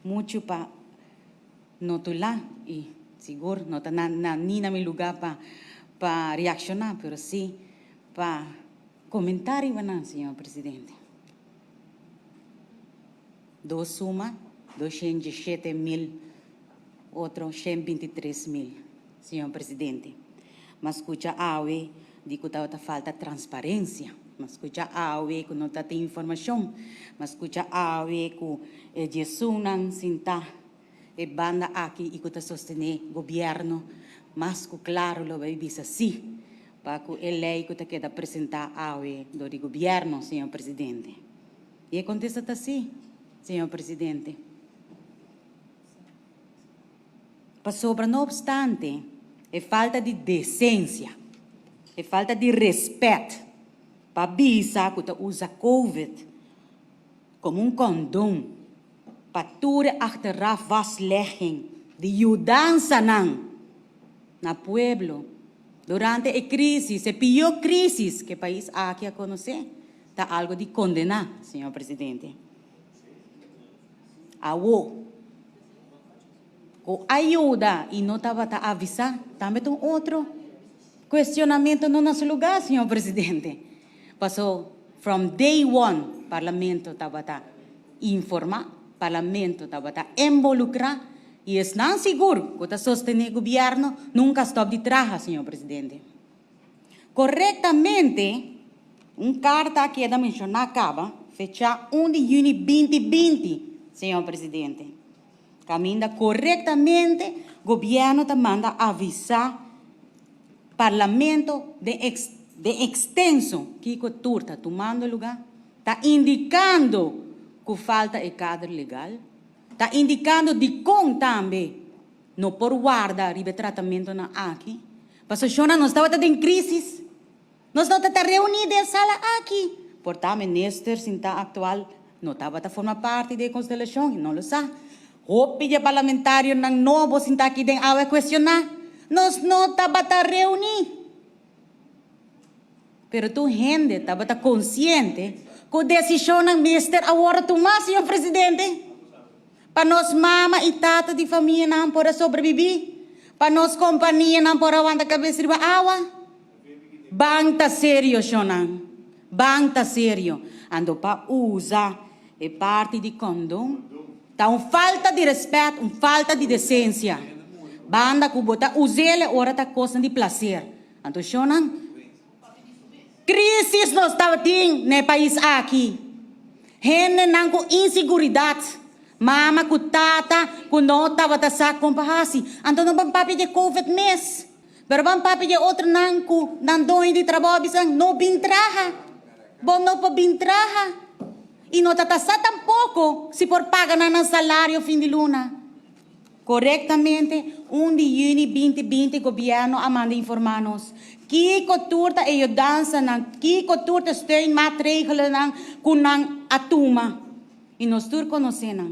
Muchu pa notulá i sigur no ta na na ni na mi lugá pa pa reakshoná, pero sí pa komentá riba nan, señor presidente. Dos suma, 217 mil, otro 123 mil, señor presidente. M'a skucha awe di ku tabata falta transparensia. M'a skucha awe ku no tabatin informashon. M'a skucha awe ku e djesunnan sintá e banda aki i ku ta sostené gobièrnu mas ku klaro lo bai bisa sí pa ku e lei ku ta keda presentá awe dor di gobièrnu, señor presidente. I e kontesta ta sí, señor presidente. Pasobra no opstante e falta di desensia, e falta di rèspèt pa bisa ku ta usa COVID komo un kondon pa tur achteraf vastlegging di yudansanan na pueblo durante e krísis, e pió krísis ku e pais aki a konosé, ta algu di kondená, señor presidente. Awo, ku a yuda i no tabata avisá, tambe un otro kuestionamentu no na su lugá, señor presidente. Paso from day one, parlamento tabata informá, parlamento tabata involukrá i esnan sigur ku ta sostené gobièrnu nunka a stòp di traha, señor presidente. Korektamente, un karta a keda menshoná kaba, fechá 1 di yüni 2020, señor presidente. Kaminda korektamente gobièrnu ta manda avisá parlamento den ekstenso kiko tur ta tumando lugá, ta indikando ku falta e kader legal, ta indikando di kon tambe no por warda riba e tratamentunan aki. Pasobra nos tabata den krísis. Nos no tabata reuní den sala aki. Por ta minister sintá aktual no tabata forma parti di e konstelashon, no lo sa. Hopi di parlamentarionan nobo sintá aki den awe kuestioná. Nos no tabata reuní. Pero tur hende tabata konsiente ku desishonnan mester a wòrdu tumá, señor presidente. Pa nos mama i tata di famianan por a sobrebibí. Pa nos kompanianan por a wanta kabes riba awa. Ban ta serio, shonnan. Ban ta serio. Anto pa usa e parti di kondon, ta un falta di rèspèt, un falta di desensia. Banda ku bo ta us'é ora ta kos di plaser. Anto, shonnan, krísis nos tabatin na e pais aki. Hendenan ku inseguridat. Mama ku tata ku no tabata sa kon pa hasi. Anto no ban papia di COVID mes. Pero ban papia di otronan ku nan doño di trabou bisa no bin traha. Bo no por bin traha. I no ta sa tampoko si por paga nan nan salario fin di luna. Korektamente, 1 di yüni 2020 gobièrnu a manda informá nos. Kiko tur ta e yudansanan, kiko tur ta steunmaatregelennan ku nan a tuma. I nos tur konosé nan.